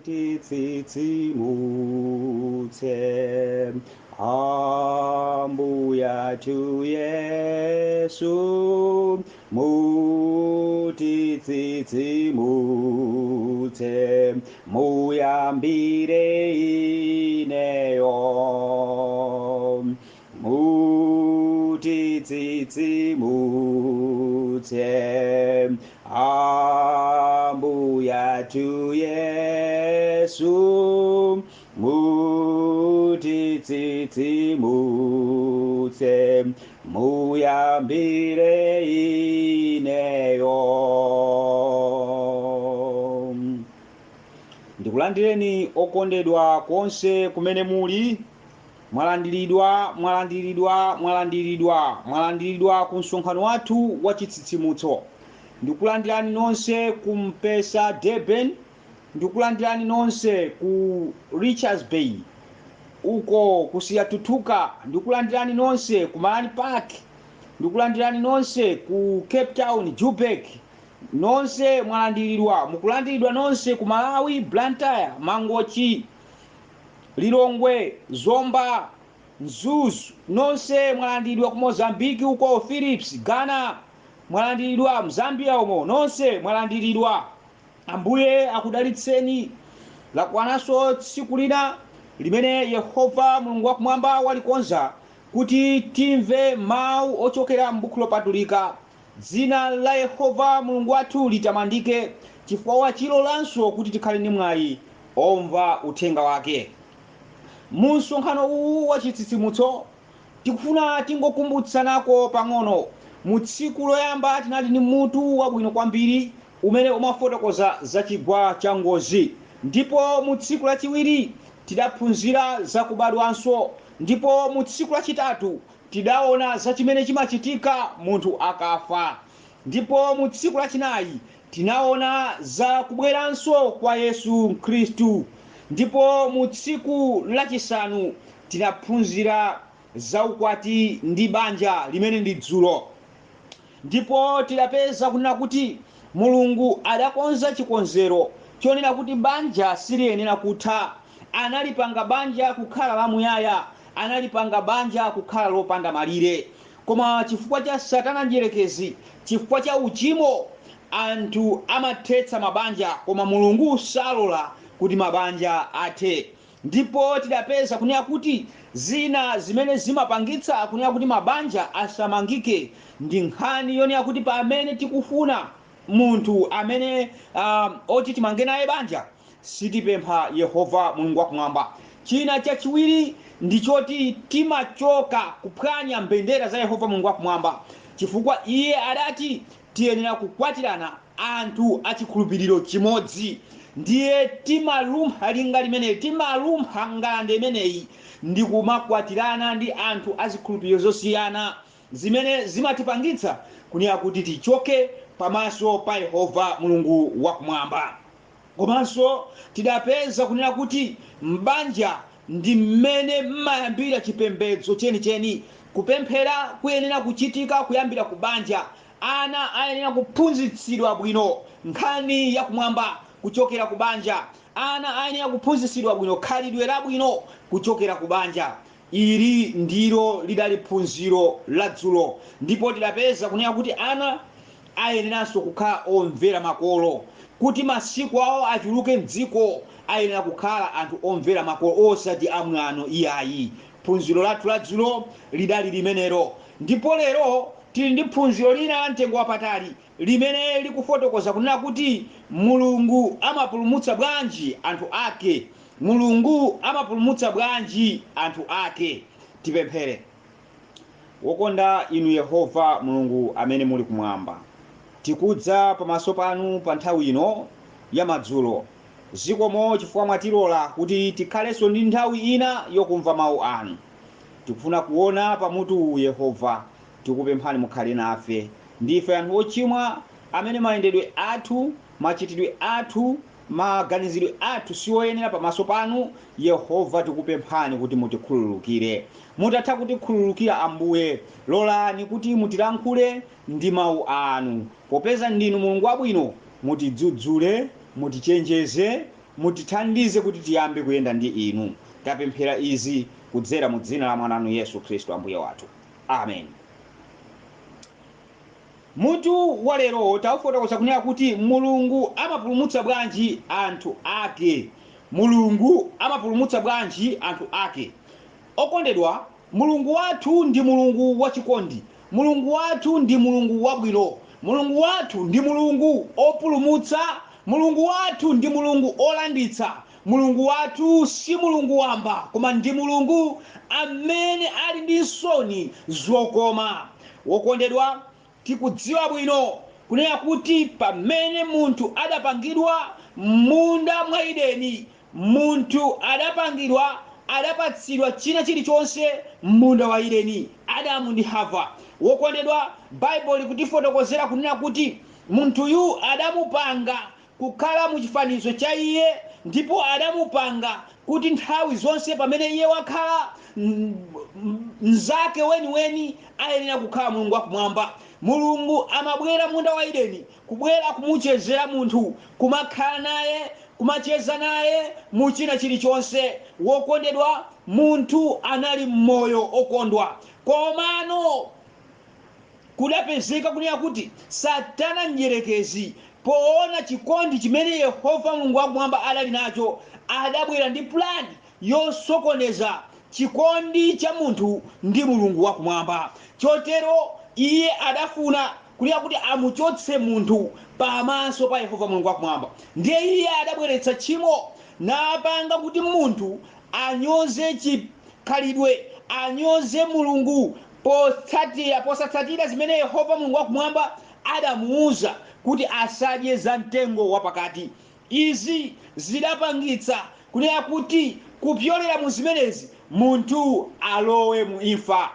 Mutitsitsimutse, Ambuyathu Yesu, mutitsitsimutse, muyambire ineyo. Mutitsitsimutse, Ambuyathu Yesu, mutitsitsimutse, muyambire ineyo. Ndikulandireni okondedwa konse kumene muli. Mwalandiridwa, mwalandiridwa, mwalandiridwa, mwalandiridwa ku msonkhano wathu wa chitsitsimutso. Ndikulandirani nonse ku Mpesa Durban, ndikulandirani nonse ku Richards Bay, uko ku Siyathuthuka, ndikulandirani nonse ku Malani Park, ndikulandirani nonse ku Cape Town, Joburg. Nonse mwalandiridwa, mukulandiridwa nonse ku Malawi, Blantyre, Mangochi, Lilongwe, Zomba, Mzuzu. Nonse mwalandiridwa ku Mozambique uko, Philips, Ghana, mwalandiridwa Mzambia umo, nonse mwalandiridwa. Ambuye akudalitseni. Lakwananso tsiku lina limene Yehova Mulungu wakumwamba walikonza kuti timve mawu ochokera m'buku lopatulika. Dzina la Yehova Mulungu wathu litamandike, chifukwa wachilolanso kuti tikhale ndi mwayi omva uthenga wake. Mu msonkhano uwu wa chitsitsimutso tikufuna tingokumbutsanako pang'ono. Mu tsiku loyamba tinali ndi mutu wabwino kwambiri umene umafotokoza za chigwa cha ngozi, ndipo mu tsiku lachiwiri tidaphunzira za kubadwanso, ndipo mu tsiku lachitatu tidaona za chimene chimachitika munthu akafa, ndipo mu tsiku lachinayi tinaona za kubweranso kwa Yesu Khristu, ndipo mu tsiku lachisanu tinaphunzira za ukwati ndi banja limene ndi dzulo. Ndipo tidapeza kunena kuti Mulungu adakonza chikonzero chonena kuti banja siliyenera kutha. Analipanga banja kukhala lamuyaya, analipanga banja kukhala lopanda malire. Koma chifukwa cha Satana mdierekezi, chifukwa cha uchimo, anthu amathetsa mabanja, koma Mulungu salola kuti mabanja athe. Ndipo tidapeza kunena kuti zina zimene zimapangitsa kunena kuti mabanja asamangike ndi nkhani yonena kuti pamene tikufuna munthu amene oti timange naye banja, sitipempha Yehova Mulungu wakumwamba. China chachiwiri ndichoti timachoka kuphwanya mbendera za Yehova Mulungu wakumwamba, chifukwa iye adati tiyenera kukwatirana anthu achikhulupiriro chimodzi. Ndiye timalumpha linga limeneli, timalumpha ngalande imeneyi ndi kumakwatirana ndi anthu azikhulupiriro zosiyana, zimene zimatipangitsa kunena kuti tichoke pamaso pa Yehova Mulungu wakumwamba. Komanso tidapeza kunena kuti m'banja ndi mmene mmayambira chipembedzo chenicheni. Kupemphera kuyenera kuchitika kuyambira ku banja. Ana ayenera kuphunzitsidwa bwino nkhani yakumwamba kuchokera ku banja. Ana ayenera kuphunzitsidwa bwino khalidwe labwino kuchokera ku banja. Ili ndilo lidali phunziro la dzulo. Ndipo tidapeza kunena kuti ana ayeneranso kukhala omvera makolo. Kuti masiku awo achuluke mdziko, ayenera kukhala anthu omvera makolo, osati amwano iyayi. Phunziro lathu la dzulo lidali limenelo. Ndipo lero tili ndi phunziro lina la mtengo wapatali limene likufotokoza kunena kuti Mulungu amapulumutsa bwanji anthu ake. Mulungu amapulumutsa bwanji anthu ake. Tipemphere. Wokonda inu Yehova Mulungu amene muli kumwamba, tikudza pamaso panu pa nthawi ino ya madzulo. Zikomo chifukwa mwatilola kuti tikhalenso ndi nthawi ina yokumva mawu anu. Tikufuna kuona pamutu uwu Yehova, tikupemphani mukhale nafe. Ndife anthu ochimwa amene mayendedwe athu, machitidwe athu, maganizidwe athu siwoyenera pamaso panu. Yehova, tikupemphani kuti mutikhululukire. Mutatha kutikhululukira Ambuye, lolani kuti mutilankhule ndi mawu anu. Popeza ndinu Mulungu wabwino, mutidzudzule, mutichenjeze, Mutithandize kuti tiyambe kuyenda ndi inu. Tapemphera izi kudzera mu dzina la mwana wanu Yesu Khristu Ambuye wathu. Amen. Mutu wa lero taufotokoza kunena kuti Mulungu amapulumutsa bwanji anthu ake. Mulungu amapulumutsa bwanji anthu ake. Okondedwa, Mulungu wathu ndi Mulungu wachikondi. Mulungu wathu ndi Mulungu wabwino. Mulungu wathu ndi Mulungu opulumutsa. Mulungu wathu ndi Mulungu olanditsa. Mulungu wathu si Mulungu wamba, koma ndi Mulungu amene ali ndi nsoni zokoma. Wokondedwa, tikudziwa bwino kunena kuti pamene munthu adapangidwa m'munda mwa Edeni, munthu adapangidwa, adapatsidwa china chilichonse m'munda wa Edeni, Adamu ndi Hava. Wokondedwa, Baibulo likutifotokozera kunena kuti munthuyu adamupanga kukhala mu chifanizo cha iye, ndipo adamupanga kuti nthawi zonse pamene iye wakhala mnzake weniweni ayenera kukhala Mulungu wakumwamba. Mulungu amabwera munda wa Edeni kubwera kumuchezera munthu, kumakhala naye, kumacheza naye mu china chilichonse. Wokondedwa, munthu anali mmoyo okondwa, komano kudapezeka kunena kuti Satana mdierekezi, poona chikondi chimene Yehova Mulungu wakumwamba adali nacho, adabwera ndi plani yosokoneza chikondi cha munthu ndi Mulungu wakumwamba. Chotero iye adafuna kunena kuti amuchotse munthu pamaso pa Yehova Mulungu wakumwamba. Ndiye iye adabweretsa tchimo napanga kuti munthu anyoze chikhalidwe, anyoze Mulungu posatsatira zimene Yehova Mulungu wakumwamba adamuuza kuti asadye za mtengo wapakati. Izi zidapangitsa kunena kuti kupyolera mu zimenezi munthu alowe mu imfa.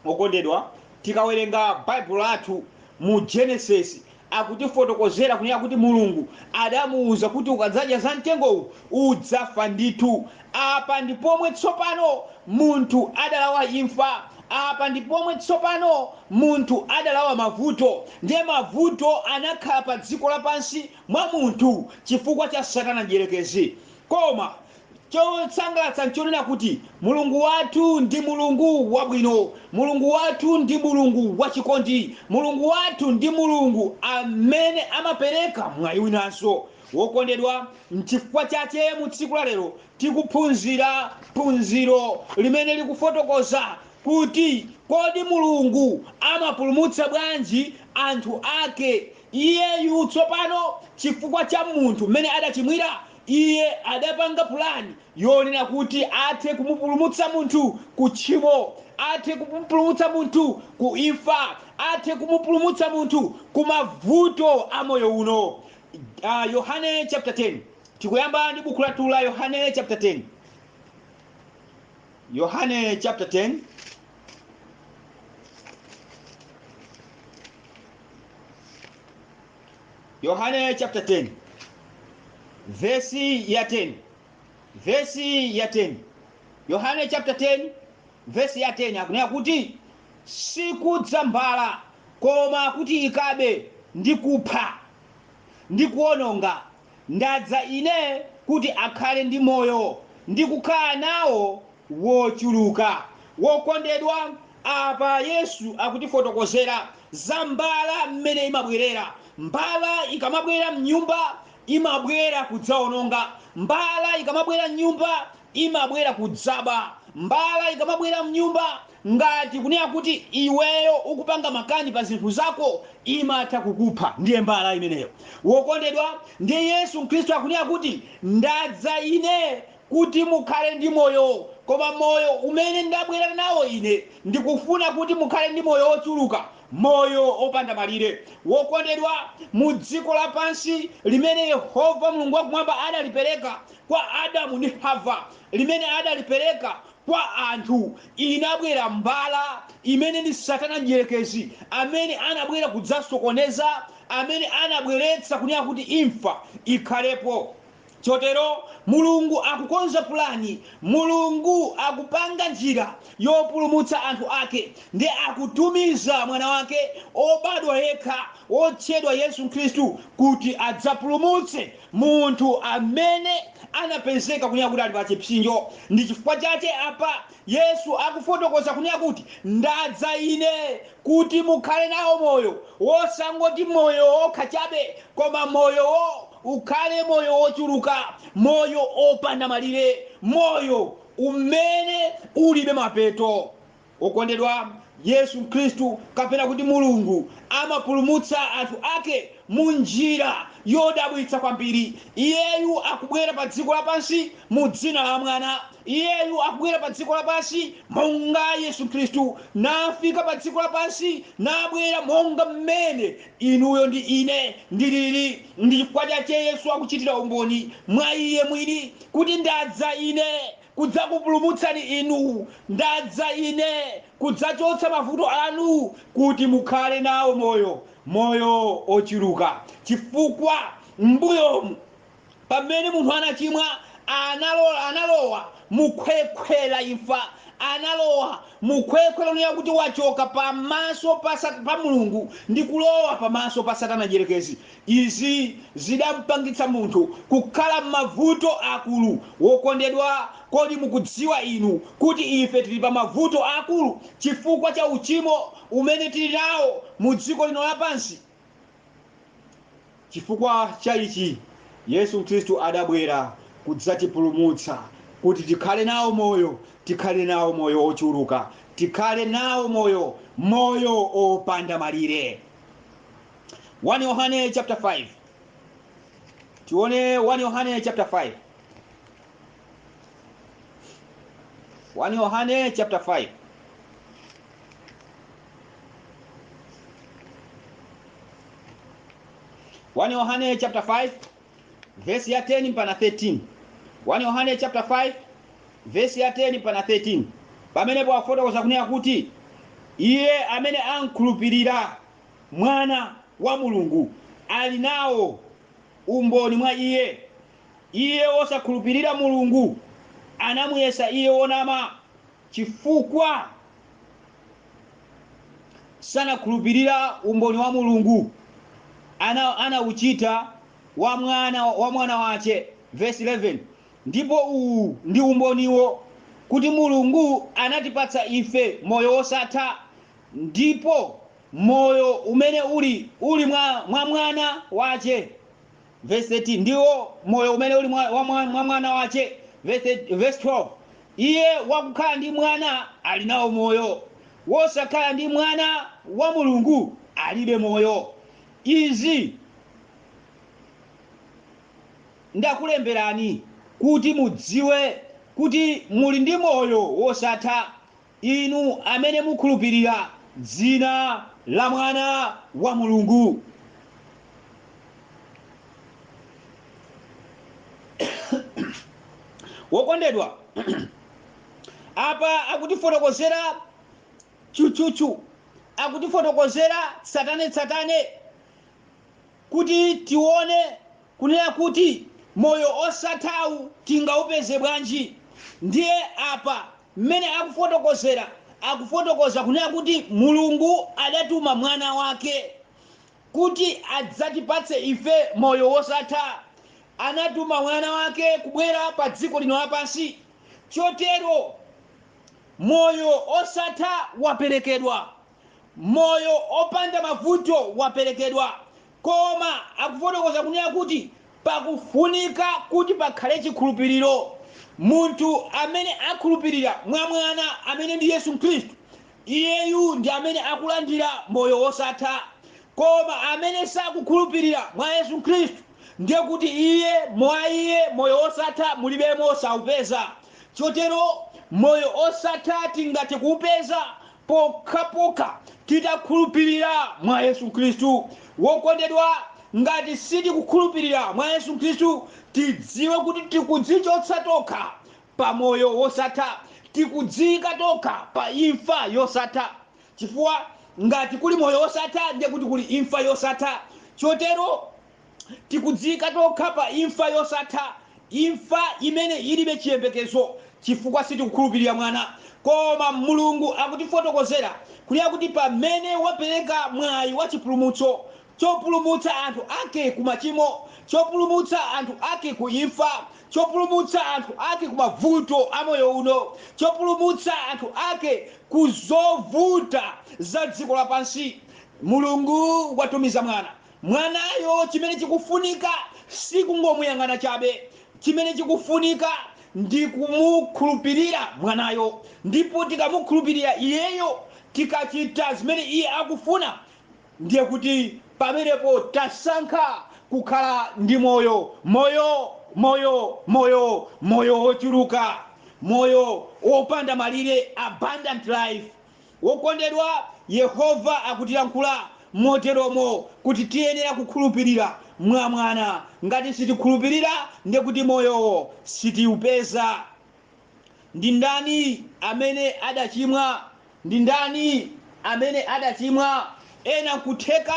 Okondedwa, tikawerenga Baibulo lathu mu Genesis, akutifotokozera kunena kuti Mulungu adamuuza kuti ukadzadya za mtengowu udzafa ndithu. Apa ndi pomwe tsopano munthu adalawa imfa. Apa ndi pomwe tsopano munthu adalawa mavuto. Ndiye mavuto anakhala pa dziko lapansi mwa munthu chifukwa cha Satana mdierekezi. Koma chosangalatsa nchonena kuti Mulungu wathu ndi Mulungu wabwino. Mulungu wathu ndi Mulungu wachikondi. Mulungu wathu ndi Mulungu amene amapereka mwayi winanso. Wokondedwa, nchifukwa chache mu tsiku la lero tikuphunzira phunziro limene likufotokoza kuti kodi Mulungu amapulumutsa bwanji anthu ake. Iyeyu tsopano chifukwa cha munthu mmene adachimwira, iye adapanga pulani yonena kuti athe kumupulumutsa munthu ku tchimo, athe kumupulumutsa munthu ku imfa, athe kumupulumutsa munthu ku mavuto a moyo uno. Yohane chapter 10. Tikuyamba ndi buku lathu la Yohane chapter 10. Yohane chapter 10. Yohane chapter 10 verse ya 10, verse ya 10. Yohane chapter 10 verse ya 10 akunena kuti sikudza mbala koma kuti ikabe ndi kupha ndi kuononga. Ndadza ine kuti akhale ndi moyo ndi kukhala nawo wochuluka. Wokondedwa, apa Yesu akutifotokozera za mbala mmene imabwerera. Mbala ikamabwera mnyumba imabwera kudzaononga. Mbala ikamabwera mnyumba imabwera kudzaba. Mbala ikamabwera mnyumba, ngati kunena kuti iweyo ukupanga makani pa zinthu zako, imatha kukupha. Ndiye mbala imeneyo. Wokondedwa, ndiye Yesu Khristu akunena kuti ndadza ine kuti mukhale ndi moyo, koma moyo umene ndabwera nawo ine ndikufuna kuti mukhale ndi moyo wochuluka, moyo opanda malire. Wokondedwa, mu dziko lapansi limene Yehova Mulungu wakumwamba adalipereka kwa Adamu ndi Hava, limene adalipereka kwa anthu, inabwera mbala imene ndi Satana mdierekezi, amene anabwera kudzasokoneza, amene anabweretsa kunena kuti imfa ikhalepo. Chotero Mulungu akukonza pulani, Mulungu akupanga njira yopulumutsa anthu ake, ndi akutumiza mwana wake obadwa yekha wotchedwa Yesu Khristu kuti adzapulumutse munthu amene anapezeka kunena kuti ali pa chipsinjo. Ndi chifukwa chache apa Yesu akufotokoza kunena kuti ndadza ine kuti mukhale nawo moyo, wosangoti moyo wokha chabe, koma moyowo ukhale moyo wochuluka, moyo opanda malire, moyo umene ulibe mapeto. Okondedwa, Yesu Khristu kapena kuti Mulungu amapulumutsa anthu ake mu njira yodabwitsa kwambiri. Iyeyu akubwera pa dziko lapansi mu dzina la mwana. Iyeyu akubwera pa dziko lapansi monga Yesu Khristu, nafika pa dziko lapansi nabwera monga mmene inuyo ndi ine ndilili. Ndi chifukwa chache Yesu akuchitira umboni mwa iye mwini kuti ndadza ine kudzakupulumutsani inu, ndadza ine kudzachotsa mavuto anu kuti mukhale nawo moyo, moyo ochuluka. Chifukwa m'mbuyomu pamene munthu anachimwa, analowa mukhwekhwe la imfa, analowa mukhwekhwe lonena kuti wachoka pamaso pa Mulungu ndi kulowa pamaso pa Satana Mdierekezi. Izi zidampangitsa munthu kukhala m'mavuto akulu. Wokondedwa, kodi mukudziwa inu kuti ife tili pa mavuto akulu chifukwa cha uchimo umene tili nawo mu dziko lino lapansi? Chifukwa cha ichi Yesu Khristu adabwera kudzatipulumutsa kuti tikhale nawo moyo, tikhale nawo moyo ochuluka, tikhale nawo moyo, moyo opanda malire. 1 Yohane chapter 5. Tione 1 Yohane chapter 5. 1 Yohane chapter 5. 1 Yohane chapter 5 verse ya 10 mpaka 13. 1 Yohane chapter 5 verse ya 10 mpaka 13. Pamenepo afotokoza kunena kuti iye amene ankhulupirira mwana wa Mulungu ali nawo umboni mwa iye. Iye wosakhulupirira Mulungu anamuyesa iye wonama, chifukwa sanakhulupirira umboni wa Mulungu anauchita wa mwana wache. Verse 11, ndipo uwu ndi umboniwo, kuti Mulungu anatipatsa ife moyo wosatha, ndipo moyo umene uli mwa mwana wache. Verse 13, ndiwo moyo umene uli mwa mwana wache. Verse 12, iye wakukhala ndi mwana ali nawo moyo, wosakhala ndi mwana wa Mulungu alibe moyo. Izi ndakulemberani kuti mudziwe kuti muli ndi moyo wosatha, inu amene mukhulupirira dzina la mwana wa Mulungu. Wokondedwa, apa akutifotokozera tchutchutchu, akutifotokozera tsatanetsatane kuti tione kunena kuti moyo osathawu tingaupeze bwanji. Ndiye apa mmene akufotokozera, akufotokoza kunena kuti Mulungu adatuma mwana wake kuti adzatipatse ife moyo wosatha. Anatuma mwana wake kubwera pa dziko lino lapansi. Chotero moyo osatha waperekedwa, moyo opanda mavuto waperekedwa, koma akufotokoza kunena kuti pakufunika kuti pakhale chikhulupiriro. Munthu amene akhulupirira mwa mwana amene ndi Yesu Khristu, iyeyu ndi amene akulandira moyo wosatha. Koma amene sakukhulupirira mwa Yesu Khristu, ndiye kuti iye mwa iye moyo wosatha mulibemo, saupeza. Chotero moyo osatha tingathe kuupeza pokhapokha titakhulupirira mwa Yesu Khristu. Wokondedwa, ngati sitikukhulupirira mwa Yesu Khristu, tidziwe kuti tikudzichotsa tokha pa moyo wosatha, tikudziyika tokha pa imfa yosatha. Chifukwa ngati kuli moyo wosatha, ndiye kuti kuli imfa yosatha. Chotero tikudziyika tokha pa imfa yosatha. Imfa imene ilibe chiyembekezo, chifukwa sitikukhulupirira mwana. Koma Mulungu akutifotokozera kunena kuti pamene wapereka mwayi wa chipulumutso, chopulumutsa anthu ake ku machimo, chopulumutsa anthu ake ku imfa, chopulumutsa anthu ake ku mavuto a moyo uno, chopulumutsa anthu ake ku zovuta za dziko lapansi, Mulungu watumiza mwana. Mwanayo chimene chikufunika sikungomuyang'ana chabe. Chimene chikufunika ndi kumukhulupirira mwanayo. Ndipo tikamukhulupirira iyeyo, tikachita zimene iye akufuna, ndiye kuti pamenepo tasankha kukhala ndi moyo, moyo, moyo, moyo, moyo wochuluka, moyo wopanda malire, abundant life. Wokondedwa, Yehova akutilankhula moteromo kuti tiyenera kukhulupirira mwa Mwana. Ngati sitikhulupirira, ndiye kuti moyowo sitiupeza. Ndi ndani amene adachimwa? Ndi ndani amene adachimwa? Ena nkutheka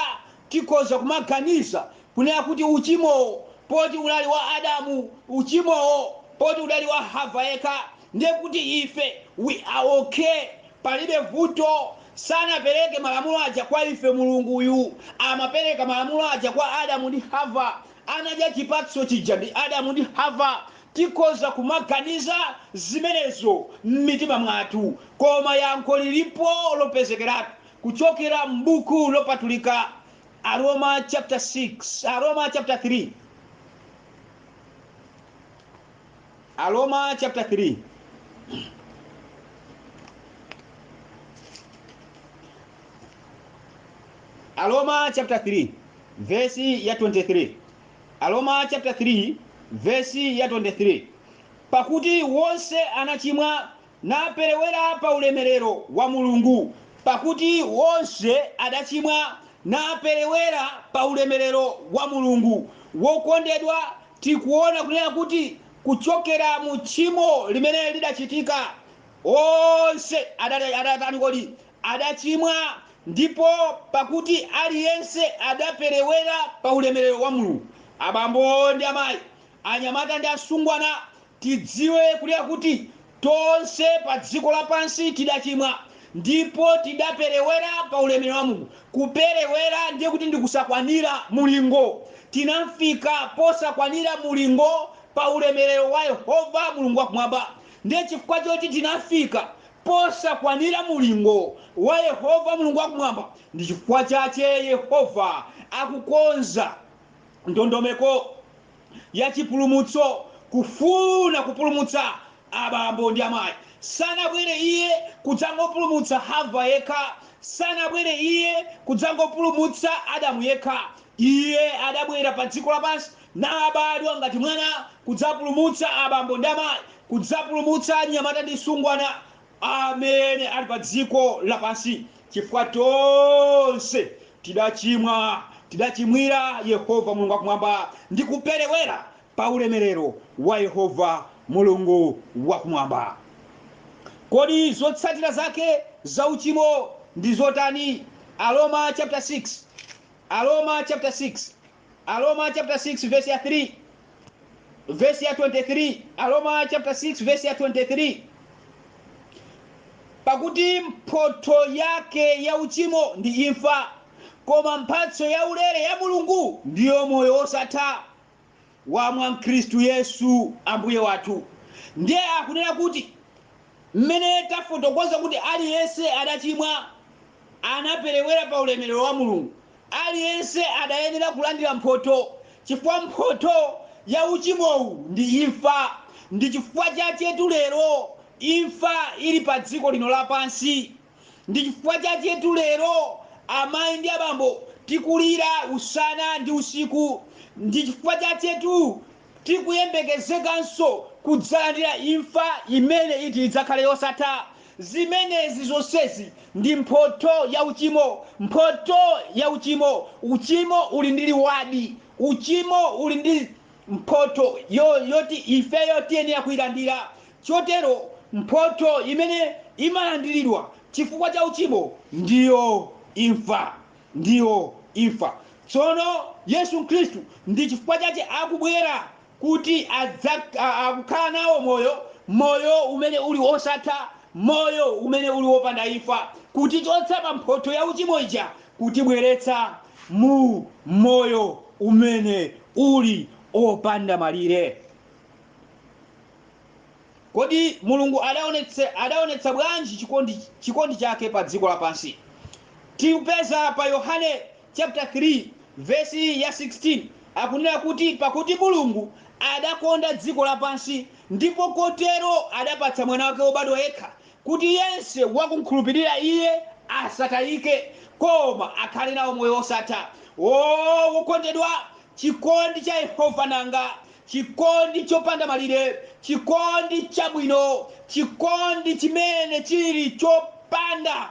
tikhoza kumaganiza kunena kuti uchimowo poti unali wa Adamu, uchimowo poti udali wa Hava yekha, ndiye kuti ife we are okay, palibe vuto. Sanapereke malamulo aja kwa ife Mulungu uyu, amapereka malamulo aja kwa Adamu ndi Hava. Anadya chipatso chija ndi Adamu ndi Hava. Tikhoza kumaganiza zimenezo m'mitima mwathu, koma yankho lilipo lopezekeratu kuchokera m'buku lopatulika, Aroma chapter 6, Aroma chapter 3, Aroma chapter 3. Aroma chapter 3 verse ya 23. Aroma chapter 3 verse ya 23. Pakuti wonse anachimwa naperewera pa ulemerero wa Mulungu. Pakuti wonse adachimwa naperewera pa ulemerero wa Mulungu. Wokondedwa, tikuona kunena kuti kuchokera mu tchimo limene lidachitika, onse adatani kodi? Adachimwa, ndipo pakuti aliyense adaperewera pa ulemerero wa Mulungu. Abambo ndi amayi, anyamata ndi asungwana, tidziwe kunena kuti tonse pa dziko lapansi tidachimwa ndipo tidaperewera pa ulemerero wa Mulungu. Kuperewera ndiye kuti ndi kusakwanira mulingo. Tinafika posakwanira mulingo pa ulemerero wa Yehova Mulungu wakumwamba. Ndiye chifukwa choti tinafika posakwanira mulingo wa Yehova Mulungu wakumwamba, ndi chifukwa chache Yehova akukonza ndondomeko ya chipulumutso, kufuna kupulumutsa abambo ndi amayi. Sanabwere iye kudzangopulumutsa Hava yekha, sanabwere iye kudzangopulumutsa Adamu yekha. Iye adabwera pa dziko lapansi nabadwa ngati mwana kudzapulumutsa abambo ndi amayi, kudzapulumutsa anyamata ndi msungwana amene ali pa dziko lapansi, chifukwa tonse tidachimwa, tidachimwira Yehova Mulungu wakumwamba ndi kuperewera pa ulemerero wa Yehova Mulungu wakumwamba. Kodi zotsatira zake za uchimo ndi zotani? Aroma chapter 6, Aroma chapter 6, Aroma chapter 6 verse ya 3, verse ya 23, Aroma chapter 6 verse ya 23. Pakuti mphotho yake ya uchimo ndi imfa, koma mphatso ya ulere ya Mulungu ndiyo moyo wosatha wa mwa Khristu Yesu Ambuye wathu. Ndiye akunena kuti mmene tafotokoza kuti aliyense adachimwa, anaperewera pa ulemerero wa Mulungu, aliyense adayenera kulandira mphotho, chifukwa mphotho ya uchimowu ndi imfa. Ndi chifukwa chachetu lero imfa ili pa dziko lino lapansi. Ndi chifukwa chachetu lero amayi ndi abambo tikulira usana ndi usiku. Ndi chifukwa chachetu tikuyembekezekanso kudzalandira imfa imene iti idzakhale yosatha. Zimenezi zonsezi ndi mphotho ya uchimo, mphotho ya uchimo. Uchimo uli ndi liwadi, uchimo uli ndi mphotho yoti ifeyo tiyenera kuilandira. Chotero mphotho imene imalandiridwa chifukwa cha uchimo ndiyo imfa, ndiyo imfa. Tsono Yesu Khristu ndi chifukwa chache akubwera Kuti akukhala nawo moyo, moyo umene uli wosatha, moyo umene uli wopanda imfa, kutichotsa pa mphotho ya uchimo ija, kutibweretsa mu moyo umene uli opanda malire. Kodi Mulungu adaonetsa bwanji chikondi chake pa dziko lapansi? Tikupeza pa Yohane chapter 3 vesi ya 16, akunena kuti, pakuti Mulungu adakonda dziko lapansi, ndipo kotero adapatsa mwana wake wobadwa yekha, kuti yense wakumkhulupirira iye asatayike, koma akhale nawo moyo wosatha. O wokondedwa, chikondi cha Yehova nanga, chikondi chopanda malire, chikondi chabwino, chikondi chimene chili chopanda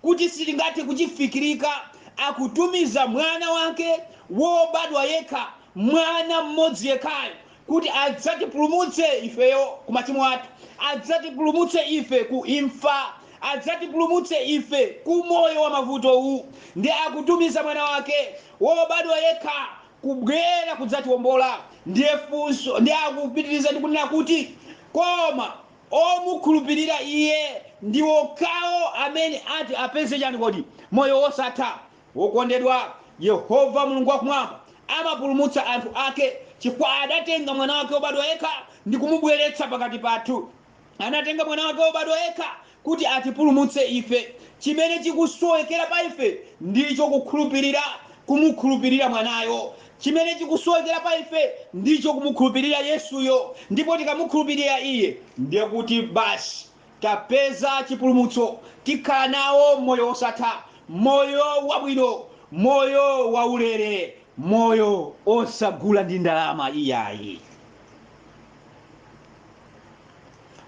kuti sitingathe kuchifikirika, akutumiza mwana wake wobadwa yekha, mwana mmodzi yekhayo, kuti adzatipulumutse ifeyo ku machimo athu, adzatipulumutse ife ku imfa, adzatipulumutse ife ku moyo wa mavuto uwu. Ndi akutumiza mwana wake wobadwa yekha kubwera kudzatiwombola. Ndiye funso, ndi akupitiriza ndi kunena kuti, koma omukhulupirira iye ndi okhawo amene ati apeze chani kodi? Moyo wosatha. Wokondedwa, Yehova Mulungu wakumwamba amapulumutsa anthu ake chifukwa adatenga mwana wake wobadwa yekha ndi kumubweretsa pakati pathu. Anatenga mwana wake wobadwa yekha kuti atipulumutse ife. Chimene chikusowekera pa ife ndicho kukhulupirira, kumukhulupirira mwanayo. Chimene chikusowekera pa ife ndicho kumukhulupirira Yesuyo. Ndipo tikamukhulupirira iye, ndiye kuti basi tapeza chipulumutso, tikhala nawo moyo wosatha, moyo wabwino, moyo waulere, moyo osagula ndi ndalama iyayi.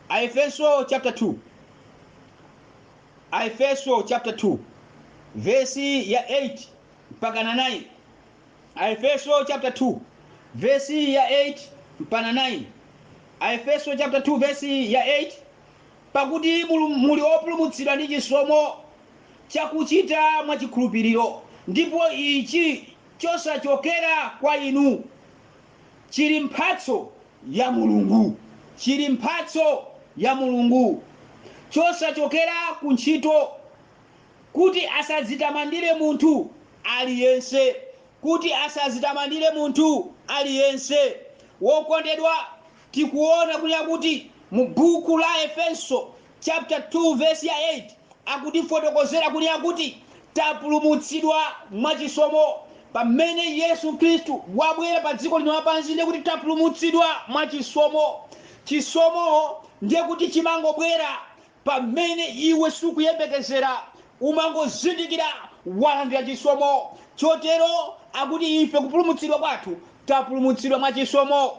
Aefeso chapter 2, Aefeso chapter 2 vesi ya 8 mpaka na 9. Aefeso chapter 2 vesi ya 8 mpaka 9. Aefeso chapter 2 vesi ya 8, pakuti muli opulumutsidwa ndi chisomo chakuchita mwachikhulupiriro, ndipo ichi chosachokera kwa inu, chili mphatso ya Mulungu, chili mphatso ya Mulungu, chosachokera ku ntchito, kuti asadzitamandire munthu aliyense, kuti asadzitamandire munthu aliyense. Wokondedwa, tikuona kunena kuti mu buku la Efeso chapter 2 verse ya 8 akutifotokozera kunena kuti tapulumutsidwa mwachisomo. Pamene Yesu Khristu wabwera pa dziko lino lapansi, ndiye kuti tapulumutsidwa mwachisomo. Chisomo ndiye kuti chimangobwera pamene iwe sukuyembekezera, umangozindikira walandira chisomo. Chotero akuti ife kupulumutsidwa kwathu tapulumutsidwa mwachisomo.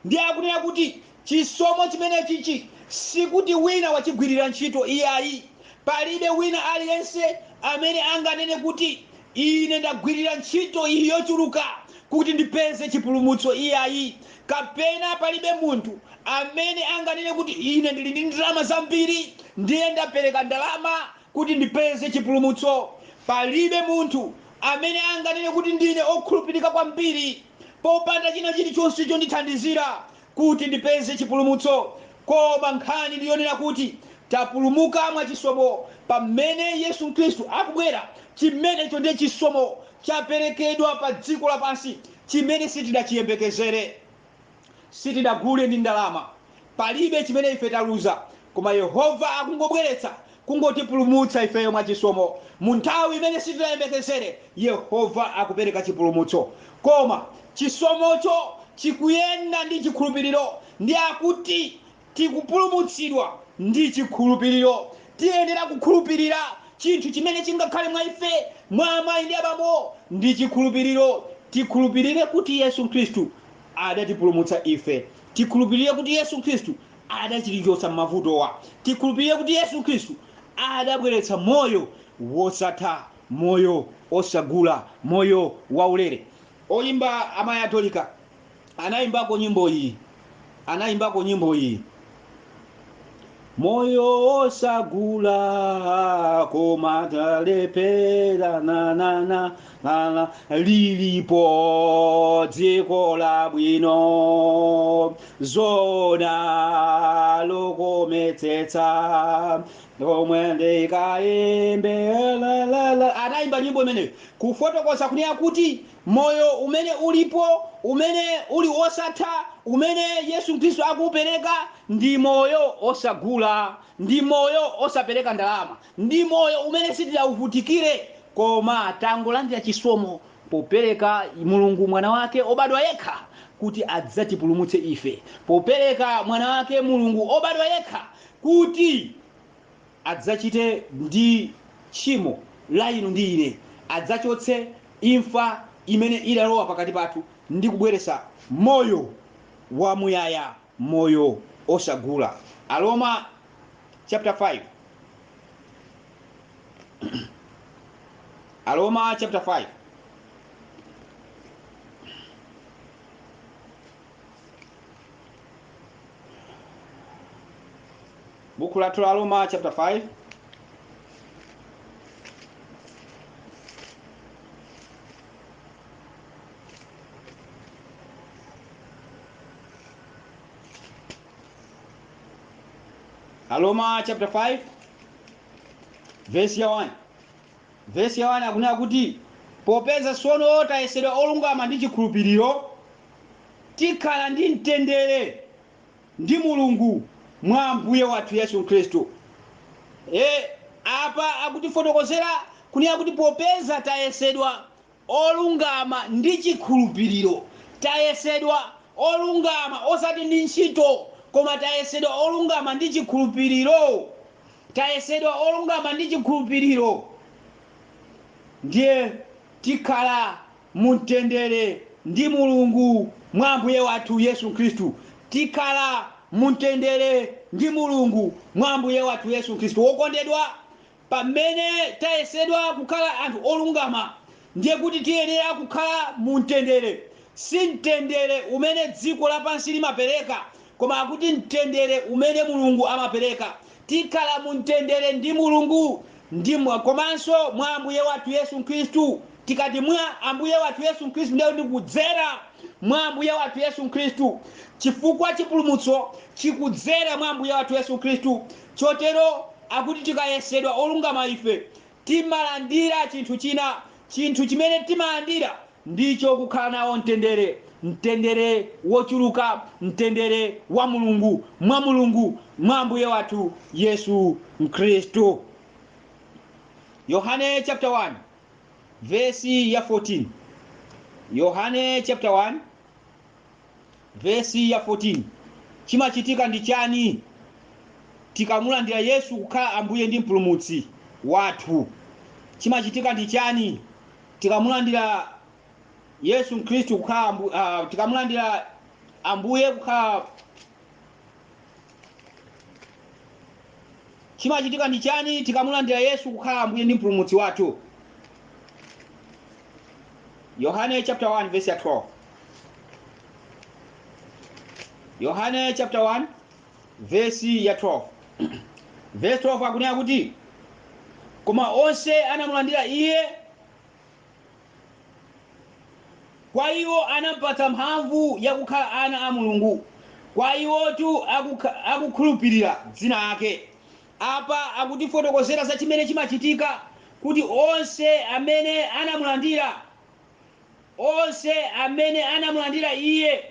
Ndiye akunena kuti chisomo chimene chichi sikuti wina wachigwirira ntchito iyayi. Palibe wina aliyense amene anganene kuti ine ndagwirira ntchito iyi yochuluka kuti ndipeze chipulumutso iyayi. Kapena palibe munthu amene anganene kuti ine ndili ndi ndalama zambiri ndiye ndapereka ndalama kuti ndipeze chipulumutso. Palibe munthu amene anganene kuti ndine okhulupirika kwambiri popanda china chilichonse chondithandizira kuti ndipeze chipulumutso. Koma nkhani ndiyonena kuti tapulumuka mwachisomo pamene Yesu Khristu akubwera. Chimenecho ndiye chisomo chaperekedwa pa dziko lapansi chimene sitidachiyembekezere, sitidagule ndi ndalama, palibe chimene ife taluza, koma Yehova akungobweretsa kungotipulumutsa ifeyo mwachisomo. Mu nthawi imene sitidayembekezere, Yehova akupereka chipulumutso. Koma chisomocho chikuyenda ndi chikhulupiriro, ndi akuti tikupulumutsidwa ndi chikhulupiriro. Tiyenera kukhulupirira chinthu chimene chingakhale mwa ife, mwa amayi ndi abambo, ndi chikhulupiriro. Tikhulupirire kuti Yesu Khristu adatipulumutsa ife. Tikhulupirire kuti Yesu Khristu adachilichotsa m'mavutowa. Tikhulupirire kuti Yesu Khristu adabweretsa moyo wosatha, moyo osagula, moyo waulere. Oyimba amayi Atolika anayimbako nyimbo iyi, anayimbako nyimbo iyi. Moyo osagula koma talepera na na na na na, lilipo dziko labwino, zona lokometsetsa lomwe ndikayimbe la la la. Anayimba nyimbo imeneyo kufotokoza kunena kuti moyo umene ulipo, umene uli osatha, umene Yesu Khristu akuupereka ndi moyo osagula, ndi moyo osapereka ndalama, ndi moyo umene sitidauvutikire, koma tangolandira chisomo popereka Mulungu mwana wake obadwa yekha kuti adzatipulumutse ife, popereka mwana wake Mulungu obadwa yekha kuti adzachite ndi tchimo la inu ndi ine, adzachotse imfa imene idalowa pakati pathu ndi kubweretsa moyo wamuyaya, moyo osagula. Aroma chapter 5. Aroma chapter 5. Buku lathu la Roma chapter 5. Aroma chapter 5 verse ya 1. Verse ya 1 akunena kuti popeza tsono tayesedwa olungama ndi chikhulupiriro, tikhala ndi mtendere ndi Mulungu mwa Ambuye wathu Yesu Khristu. Apa akutifotokozera kunena kuti popeza tayesedwa olungama ndi chikhulupiriro, tayesedwa olungama osati ndi ntchito, koma tayesedwa olungama ndi chikhulupiriro, tayesedwa olungama ndi chikhulupiriro, ndiye tikhala mumtendere ndi Mulungu mwa Ambuye wathu Yesu Khristu. Tikhala mumtendere ndi Mulungu mwa Ambuye wathu Yesu Khristu. Wokondedwa, pamene tayesedwa kukhala anthu olungama, ndiye kuti tiyenera kukhala mumtendere. Si mtendere umene dziko lapansi limapereka, koma akuti mtendere umene Mulungu amapereka. Tikhala mumtendere ndi Mulungu ndi komanso mwa Ambuye wathu Yesu Khristu. Tikati mwa Ambuye wathu Yesu Khristu, ndiye kuti kudzera mwa Ambuye wathu Yesu Khristu, chifukwa chipulumutso chikudzera mwa Ambuye wathu Yesu Khristu. Chotero akuti tikayesedwa olungama ife timalandira chinthu china. Chinthu chimene timalandira ndicho kukhala nawo mtendere, mtendere wochuluka, mtendere wa Mulungu mwa Mulungu mwa Ambuye wathu Yesu Khristu. Yohane chapter 1 verse ya 14. Yohane chapter 1 verse ya 14. Chimachitika ndi chani tikamulandira Yesu kukhala Ambuye ndi Mpulumutsi wathu? Chimachitika ndi chani tikamulandira Yesu Khristu kukhala tikamulandira Ambuye kukhala? Chimachitika ndi chani tikamulandira Yesu kukhala Ambuye ndi Mpulumutsi wathu? Yohane chapter 1 verse ya 12. Yohane chapter 1 verse ya 12. Verse 12 akunena kuti koma onse anamulandira iye, kwa iwo anampatsa mphamvu yakukhala ana a Mulungu, kwa iwotu akukhulupirira dzina lake. Apa akutifotokozera za chimene chimachitika kuti onse amene anamulandira, onse amene anamulandira iye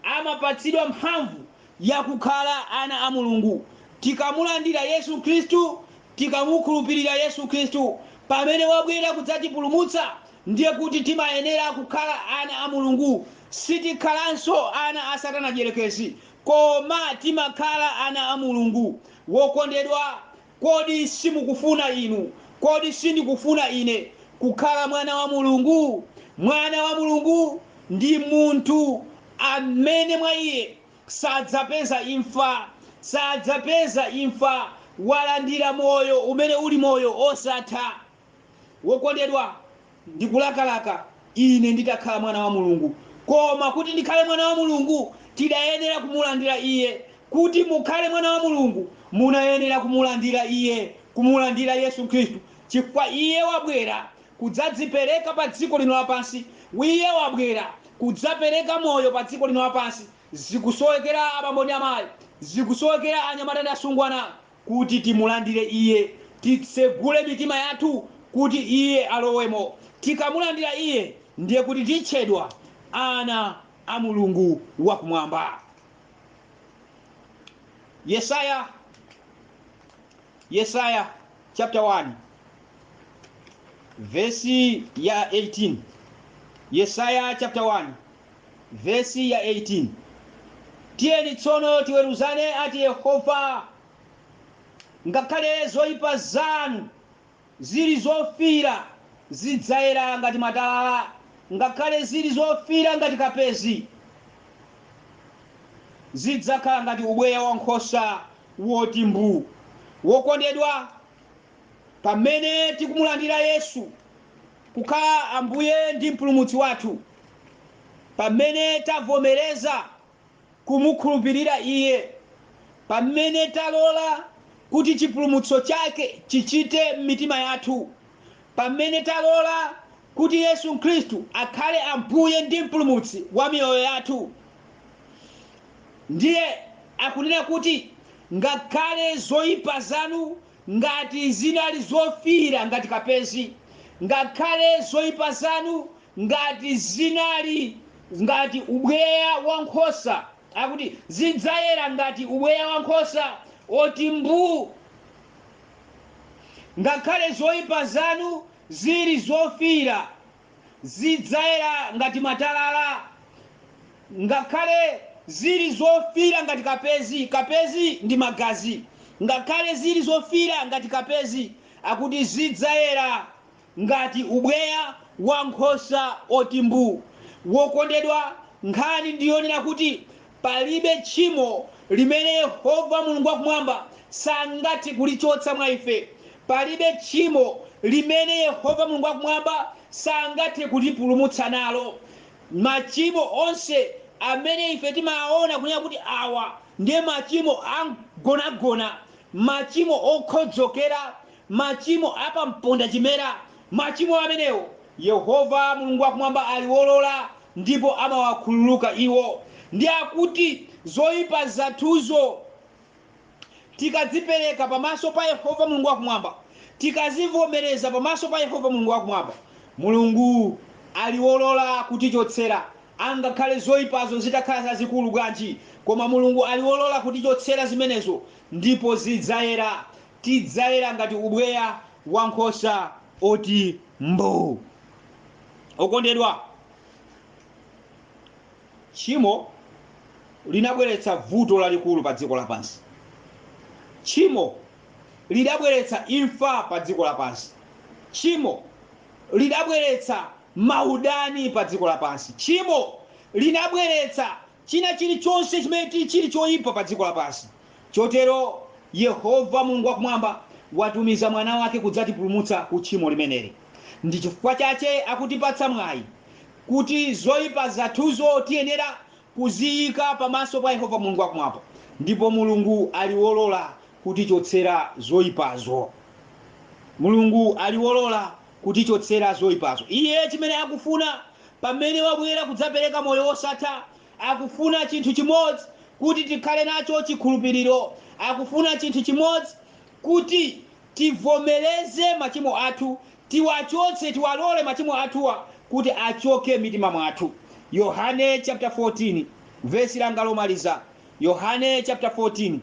amapatsidwa mphamvu yakukhala ana a Mulungu. Tikamulandira Yesu Khristu, tikamukhulupirira Yesu Khristu pamene wabwera kudzatipulumutsa, ndiye kuti timayenera kukhala ana a Mulungu. Sitikhalanso ana a Satana dierekezi, koma timakhala ana a Mulungu. Wokondedwa, kodi simukufuna inu, kodi sindikufuna ine kukhala mwana wa Mulungu? Mwana wa Mulungu ndi munthu amene mwa iye sadzapeza imfa, sadzapeza imfa, walandira moyo umene uli moyo osatha. Wokondedwa, ndikulakalaka ine nditakhala mwana wa Mulungu, koma kuti ndikhale mwana wa Mulungu tidayenera kumulandira iye. Kuti mukhale mwana wa Mulungu munayenera kumulandira iye, kumulandira Yesu Khristu, chifukwa iye wabwera kudzadzipereka pa dziko lino lapansi. Iye wabwera kudzapereka moyo pa dziko lino lapansi. Zikusowekera abambo ndi amayi, zikusowekera anyamata ndi asungwana kuti timulandire iye, titsegule mitima yathu kuti iye alowemo. Tikamulandira iye ndiye kuti titchedwa ana a Mulungu wakumwamba. Yesaya chapter 1 vesi ya 18. Yesaya chapter 1 vesi ya 18. Tiyeni tsono tiweruzane, ati Yehova, ngakhale zoyipa zanu zili zofira zidzayera ngati matalala, ngakhale zili zofira ngati kapezi zidzakhala ngati ubweya wankhosa woti mbu. Wokondedwa, pamene tikumulandira Yesu kukhala Ambuye ndi Mpulumutsi wathu, pamene tavomereza kumukhulupirira iye, pamene talola kuti chipulumutso chake chichite m'mitima yathu, pamene talola kuti Yesu Khristu akhale Ambuye ndi Mpulumutsi wa miyoyo yathu, ndiye akunena kuti ngakhale zoyipa zanu ngati zinali zofira ngati kapezi, ngakhale zoyipa zanu ngati zinali ngati ubweya wankhosa, akuti zidzayera ngati ubweya wankhosa oti mbu. Ngakhale zoyipa zanu zili zofira zidzayera ngati matalala, ngakhale zili zofira ngati kapezi, kapezi ndi magazi, ngakhale zili zofira ngati kapezi, akuti zidzayera ngati ubweya wankhosa oti mbu. Wokondedwa, nkhani ndiyonena kuti palibe tchimo limene Yehova Mulungu wakumwamba sangathe kulichotsa mwa ife. Palibe tchimo limene Yehova Mulungu wakumwamba sangathe kutipulumutsa nalo. Machimo onse amene ife timaona kunena kuti awa ndiye machimo angonagona, machimo okhodzokera, machimo apamponda chimera, machimo amenewo Yehova Mulungu wakumwamba aliwolola ndipo amawakhululuka iwo. Ndi akuti zoyipa zathuzo tikadzipereka pamaso pa Yehova Mulungu wakumwamba, tikazivomereza pamaso pa Yehova Mulungu wakumwamba, Mulungu aliwolola kutichotsera. Angakhale zoyipazo zitakhala zazikulu bwanji, koma Mulungu aliwolola kutichotsera zimenezo, ndipo zidzayera, tidzayera ngati ubweya wankhosa oti mbu. Okondedwa, tchimo linabweretsa vuto lalikulu pa dziko lapansi. Tchimo lidabweretsa imfa pa dziko lapansi. Tchimo lidabweretsa maudani pa dziko lapansi. Tchimo linabweretsa china chilichonse chimene chili choyipa pa dziko lapansi. Chotero Yehova Mulungu wakumwamba watumiza mwana wake kudzatipulumutsa ku tchimo limeneli. Ndi chifukwa chache akutipatsa mwayi kuti zoyipa zathuzo tiyenera kuziyika pamaso pa Yehova Mulungu wakumwamba, ndipo Mulungu aliwolola kutichotsera zoyipazo. Mulungu aliwolola kutichotsera zoyipazo. Iye chimene akufuna pamene wabwera kudzapereka moyo wosatha, akufuna chinthu chimodzi, kuti tikhale nacho chikhulupiriro. Akufuna chinthu chimodzi, kuti tivomereze machimo athu, tiwachotse, tiwalole machimo athuwa kuti achoke mitima mwathu. Yohane chapter 14 vesi langa lomaliza. Yohane chapter 14,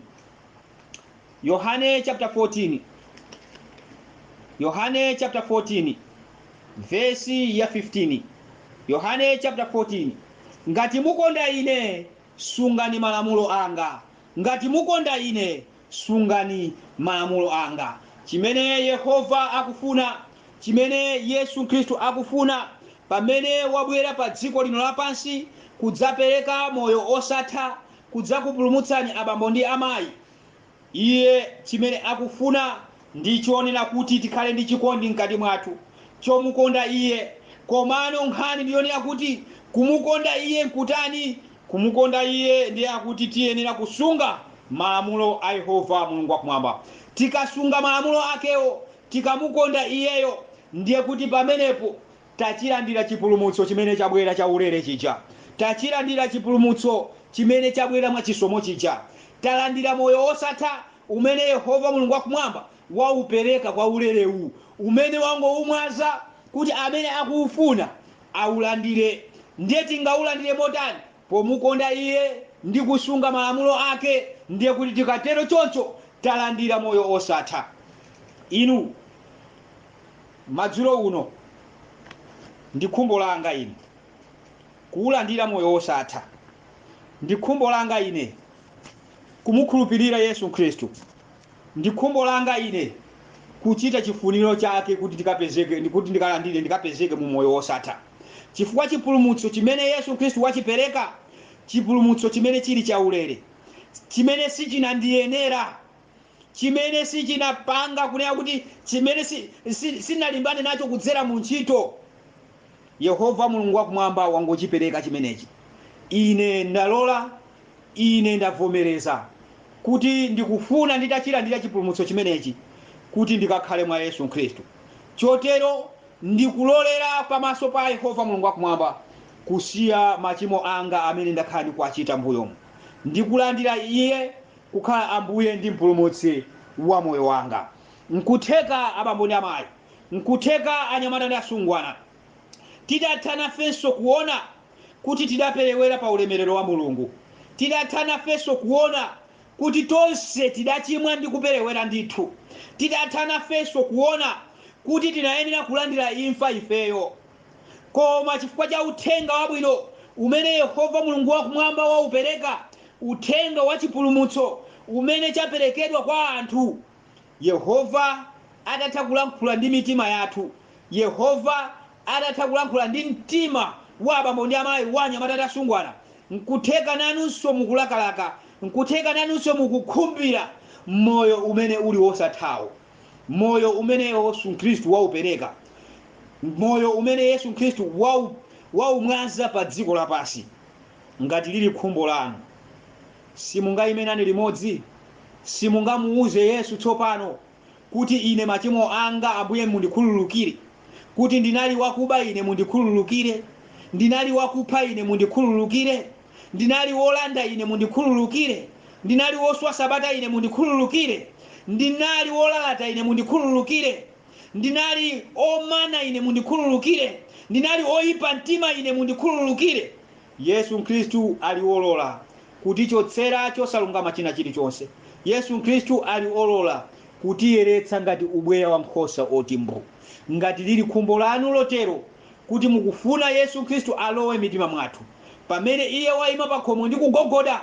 Yohane chapter 14, Yohane chapter 14 vesi ya 15. Yohane chapter 14, ngati mukonda ine sungani malamulo anga. Ngati mukonda ine sungani malamulo anga. Chimene Yehova akufuna, chimene Yesu Khristu akufuna pamene wabwera pa dziko lino lapansi kudzapereka moyo osatha, kudzakupulumutsani abambo ndi amayi, iye chimene akufuna ndi chonena kuti tikhale ndi chikondi mkati mwathu chomukonda iye. Komano nkhani ndiyonena kuti kumukonda iye nkutani? Kumukonda iye ndiye akuti tiyenera kusunga Malamulo a Yehova Mulungu wakumwamba. Tikasunga malamulo akewo, tikamukonda iyeyo, ndiye kuti pamenepo tachilandira chipulumutso chimene chabwera chaulere chija. Tachilandira chipulumutso chimene chabwera mwachisomo chija. Talandira moyo wosatha umene Yehova Mulungu wakumwamba waupereka kwa ulerewu, umene wangoumwaza kuti amene akuufuna aulandire. Ndiye tingaulandire motani? Pomukonda iye ndi kusunga malamulo ake. Ndiye kuti tikatero choncho talandira moyo osatha. Inu, madzulo uno, ndi khumbo langa ine kuulandira moyo wosatha. Ndi khumbo langa ine kumukhulupirira Yesu Khristu. Ndi khumbo langa ine kuchita chifuniro chake kuti ndikapezeke, kuti ndikalandire, ndikapezeke mu moyo wosatha. Chifukwa chipulumutso chimene Yesu Khristu wachipereka, chipulumutso chimene chili chaulere, chimene sichinandiyenera, chimene sichinapanga kunena kuti chimene sinalimbane nacho kudzera mu ntchito, Yehova Mulungu wakumwamba wangochipereka chimenechi. Ine ndalola, ine ndavomereza kuti ndikufuna nditachilandira chipulumutso chimenechi kuti ndikakhale mwa Yesu Khristu. Chotero ndikulolera pamaso pa Yehova Mulungu wakumwamba kusiya machimo anga amene ndakhala ndikuwachita mbuyomu, ndikulandira iye kukhala Ambuye ndi Mpulumutsi wa moyo wanga. Nkutheka abambo ndi amayi, nkutheka anyamata ndi asungwana, tidatha nafenso kuona kuti tidaperewera pa ulemerero wa Mulungu. Tidatha nafenso kuona kuti tonse tidachimwa ndi kuperewera ndithu. Tidatha nafenso kuona kuti tinayenera kulandira imfa ifeyo. Koma chifukwa cha uthenga wabwino umene Yehova Mulungu wakumwamba waupereka, uthenga wa chipulumutso umene chaperekedwa kwa anthu, Yehova atatha kulankhula ndi mitima yathu, Yehova atatha kulankhula ndi mtima wa abambo ndi amayi, wa anyamata ndi asungwana, nkutheka nanunso mukulakalaka, nkutheka nanunso mukukhumbira moyo umene uli wosathawo, moyo umene Yesu Khristu waupereka, moyo umene Yesu Khristu waumwaza pa dziko lapansi. Ngati lili khumbo lanu, simungayime nane limodzi? Simungamuuze Yesu tsopano kuti ine machimo anga Ambuye mundikhululukire, kuti ndinali wakuba ine mundikhululukire, ndinali wakupha ine mundikhululukire, ndinali wolanda ine mundikhululukire, ndinali woswa sabata ine mundikhululukire, ndinali wolalata ine mundikhululukire, ndinali omana ine mundikhululukire, ndinali oyipa mtima ine mundikhululukire. Yesu Khristu ali wolola kutichotsera chosalungama china chilichonse. Yesu Khristu ali olola kutiyeretsa ngati ubweya wa nkhosa oti mbu. Ngati lili khumbo lanu lotero kuti mukufuna Yesu Khristu alowe mitima mwathu, pamene iye wayima pa khomo ndi kugogoda,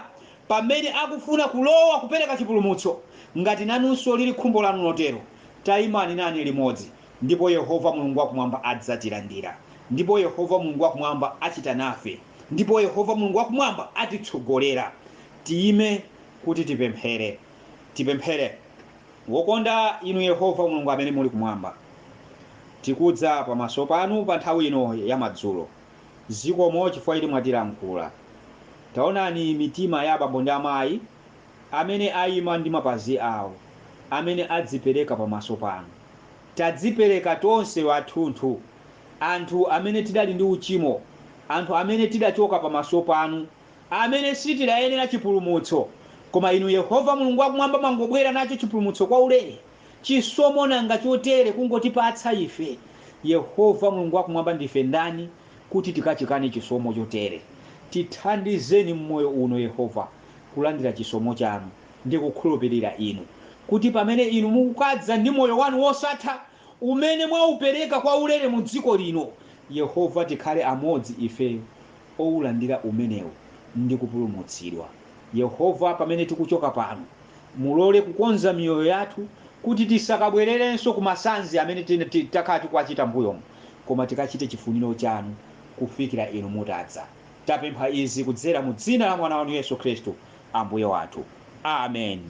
pamene akufuna kulowa kupereka chipulumutso, ngati nanunso lili khumbo lanu lotero, tayimani nane limodzi, ndipo Yehova Mulungu wakumwamba adzatilandira, ndipo Yehova Mulungu wakumwamba achita nafe, ndipo Yehova Mulungu wakumwamba atitsogolera. Tiyime kuti tipemphere. Tipemphere. Wokonda inu Yehova Mulungu amene muli kumwamba, tikudza pamaso panu pa nthawi ino ya madzulo. Zikomo chifukwa ili mwatilankhula. Taonani mitima ya abambo ndi amayi amene ayima ndi mapazi awo, amene adzipereka pamaso panu. Tadzipereka tonse wathunthu, anthu amene tidali ndi uchimo, anthu amene tidachoka pamaso panu, amene sitidayenera chipulumutso, koma inu Yehova Mulungu wakumwamba mwangobwera nacho chipulumutso kwa ulere. Chisomo nanga chotere kungotipatsa ife. Yehova Mulungu wakumwamba, ndife ndani kuti tikachikane chisomo chotere? Tithandizeni mmoyo uno Yehova kulandira chisomo chanu ndi kukhulupirira inu, kuti pamene inu mukukadza ndi moyo wanu wosatha umene mwaupereka kwa ulere mu dziko lino, Yehova, tikhale amodzi ife owulandira umenewu ndi kupulumutsidwa. Yehova, pamene tikuchoka pano, mulole kukonza miyoyo yathu kuti tisakabwererenso ku masanzi amene takhala tikuwachita mbuyomu, koma tikachite chifuniro chanu kufikira inu mutadza. Tapempha izi kudzera mu dzina la mwana wanu Yesu Khristu Ambuye wathu. Amen.